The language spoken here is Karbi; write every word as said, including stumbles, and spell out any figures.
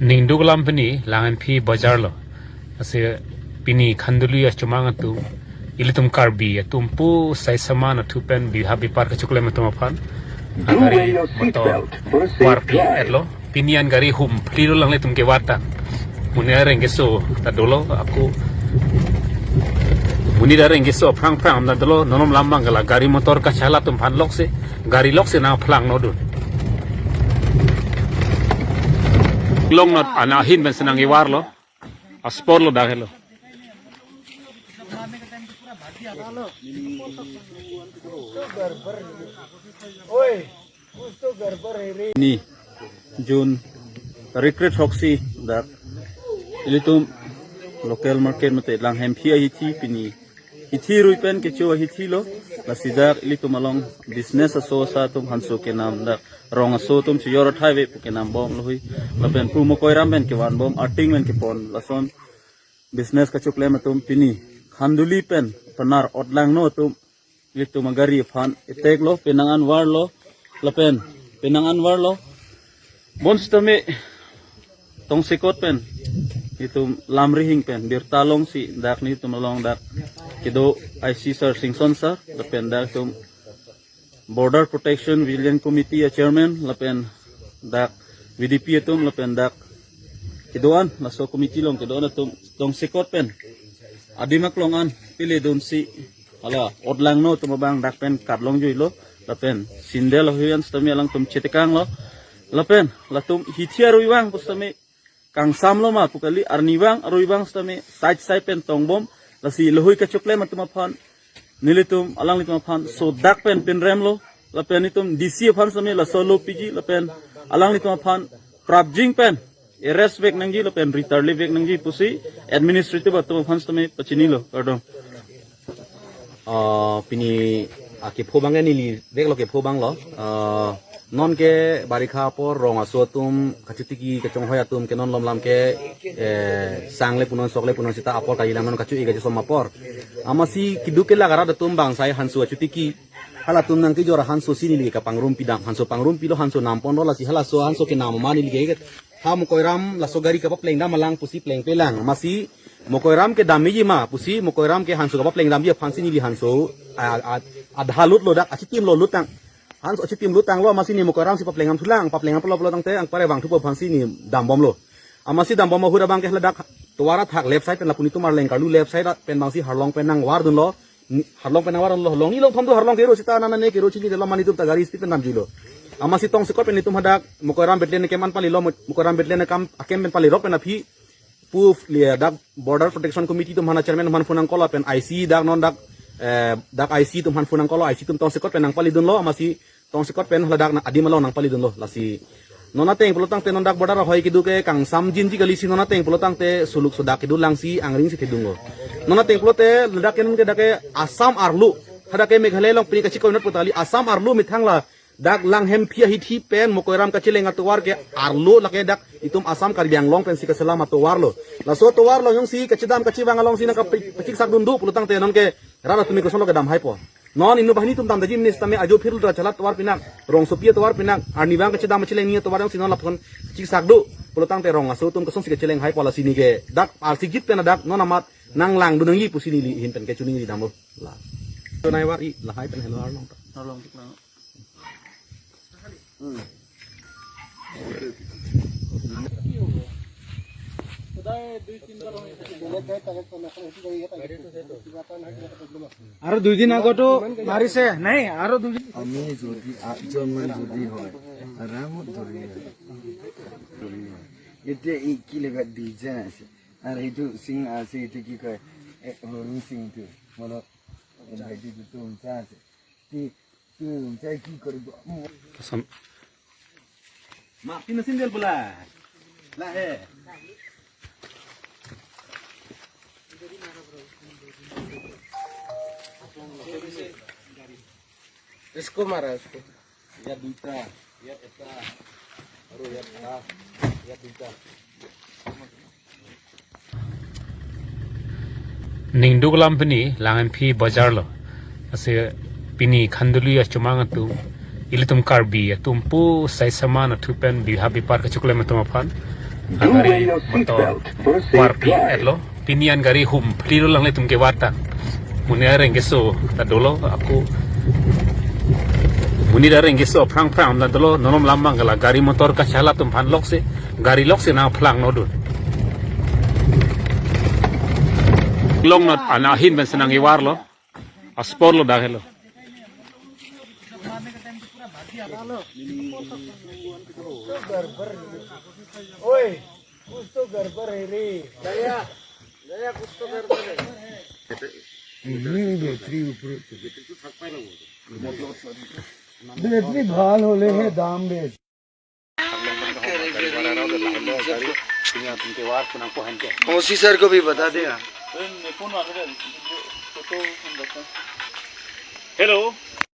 Ningduk alam pini Langenpi bazar lo. Lasi pini Khanduli achomang atum, ilitum Karbi atum pu sai saman athu pen biha bipar kachoklem atum aphan, ah, gari motor warpi etlo. Pini an gari humphli lo, alanglitum ke warta. Monit areng keso ta dolo, ako monit areng keso aphrang phrang ta dolo, non malom abang ke la gari motor kachala atum aphan lok si, gari lok si nangphlangno dun. Longnot ana ahin pen si nangkevar lo. Aspor lo dak helo. Ni June tarik kre-throksi dak ilitum local market mate Langhemphi ahithi, pini hithi rui pen kecho ahithi lo. Lasi dak ilitum along business aso asa atum, hanso kenam, dak rong aso atum chijor athai ave pu kenam bom lo hui. Lapen pu Mokoiram pen kevan bom, arting pen kepon, lason business kachoklem atum pini Khanduli pen panar otlangno atum ilitum agari aphan attack lo, penang an var lo, lapen penang an var lo. Bonsitame tongsekot pen itum Lamrihing pen birta longsi dak nitum along dak kedo I C sir, Singson sir, lapen dak itum Border Protection Vigilance Committee a chairman, lapen dak V D P atum, lapen dak kedo-an, laso committee along kedo-an atum tongsekot pen adim aklong an pele dunsi hala otlangno atum abang dak pen katlong juilo, lapen sindel ahui an sitame alangtum chetekang lo, lapen latum hithi arui vang pusitame kangsam lo ma pu kali, arnivang aruivang sitame side side pen tongbom, lasi lahui kachoklem atum aphan nelitum alanglitum aphan sodak pen pinrem lo, lapen itum D C aphan sitame laso lo piji, lapen alanglitum aphan prapjin pen arrest vek nangji lapen ritarli vek nangji pusi administrative atum aphan sitame pachini lo, kardom. Ah, pini akepho abang ke neli vek lo, kepho abang lo. Ah, non ke barikha apor, rong aso atum kachotiki kachonghoi atum ke non malom alam ke, eh, sang le punon sok le punon sita apor kali lang, non kacho-i kachosom apor. Amatsi keduk kelak arat atum bang sai hanso achotiki, halatum nangkejor hanso si neli kapangrum pidam, hanso pangrum pilo, hanso nampon lo, lasi halaso hanso kenam ma neli ke ha Mokoiram laso gari kapapleng dam alang pusi plengpe lang. Amatsi Mokoiram ke damji ma pusi, Mokoiram ke hanso kapapleng damji aphansi neli hanso a, a, adha lut lo, dak achitim lo lut tang. Hanso achitim lut tanglo, amatsi ne Mokoiram si papleng dam thulang, papleng dam pulo pulo tangte anparke vangthupo aphansi ne dambom lo. Amatsi dambom ahut abang ke hala dak tovar athak left side pen, lapu netum arleng karlu left side pen bangsi harlong pen nangvar dunlo. Ni, harlong pen nangvar dunlo. Longni longthom do harlong kero sita nana ne kero chini delo, mane itum ta gari speed pen damjuilo. Amatsi tongsekot pen itum hadak Mokoiram Battalion akam an palilo, Mo-, Mokoiram Battalion akam, akam pen palirok pen aphi pu le dak Border Protection Committee atum aphan, chairman atum aphan phone nangkolo, lapen I C dak non dak, eh, dak I C atum aphan phone nangkolo, I C atum tongsekot pen nangpali dunlo, amatsi tongsekot pen haladak na adim along nangpali dunlo. Lasi non ateng pulo tangte non dak border ahoi kedo ke kangsam jinji kali, si non ateng pulo tangte suluk sodak kedo langsi angring si thedung lo. Non ateng pulote ladak ke non ke dak ke Assam arlo, hadak ke Meghalaya along pini kachikoi not pu ta kali, Assam arlo methang la dak Langhemphi ahithi pen Mokoiram kacheleng atovar ke arlo, lake dak itum Assam Karbi Anglong pensi kachelam atovar lo. Laso atovar along jongsi kachedam kachevang alongsi nangkapi-, pachiksak dun do pulo tangte non ke rat atum ke koson lo kedam haipo. Non inut banghini atum damdaji minis tame ajo phirul ra chala atovar pinak, rongsopi atovar pinak, arnivang kachedam kacheleng ni atovar jongsi non lapuson chiksak do pulo tangte rong aso atum kosonsi kacheleng haipo, lasi ne ke dak arsikjit pen dak non amat nanglang dun nangji pusi neli ahin pen kechoningri damlo. La. Tonai var-i lahai pen helo arlong ta. Arlong ta. আৰু দুই দিন আগতো মাৰিছে, নাই, আৰু দুই দিন। আমি যদি আঠজনমান যদি হয়, আৰামত ধৰি হয়। এতিয়া এই কি লগাত দুইজন আছে, আৰু সেইটো সিং আছে, এইটো কি কয়, এ, হৰুণ সিংটো, মনত, ভাইটি যিটো উঞ্চা আছে। কি, কি উঞ্চা কি কৰিব? Kasam. Mati na sindel bola. Lahe. इसको मारा, इसको। ইয়াত দুটা, ইয়াত এটা, আৰু ইয়াত এটা, ইয়াত দুটা। Ningduk alam pini Langenpi bazar lo. Lasi pini Khanduli achomang atum, ilitum Karbi atum pu sai saman athu pen biha bipar kachoklem atum aphan, Gari motor warpi etlo, pini an gari humphli lo langlitum kevar ta. Monit areng keso ta dolo, ako monit areng keso aphrang phrang ta dolo, non malom abang ke la gari motor kachala atum aphan loksi, gari loksi nangphlangno dun. Longnot an ahin pen si nangkevarlo. Asporlo dak helo. ओए, कुछ तो गड़बड़ है रे। दया, दया, कुछ तो गड़बड़ है। नहीं, बैटरी ऊपर। बैटरी ভাল হলেহে দাম বেশি। ओसी सर को भी बता देगा। Hello.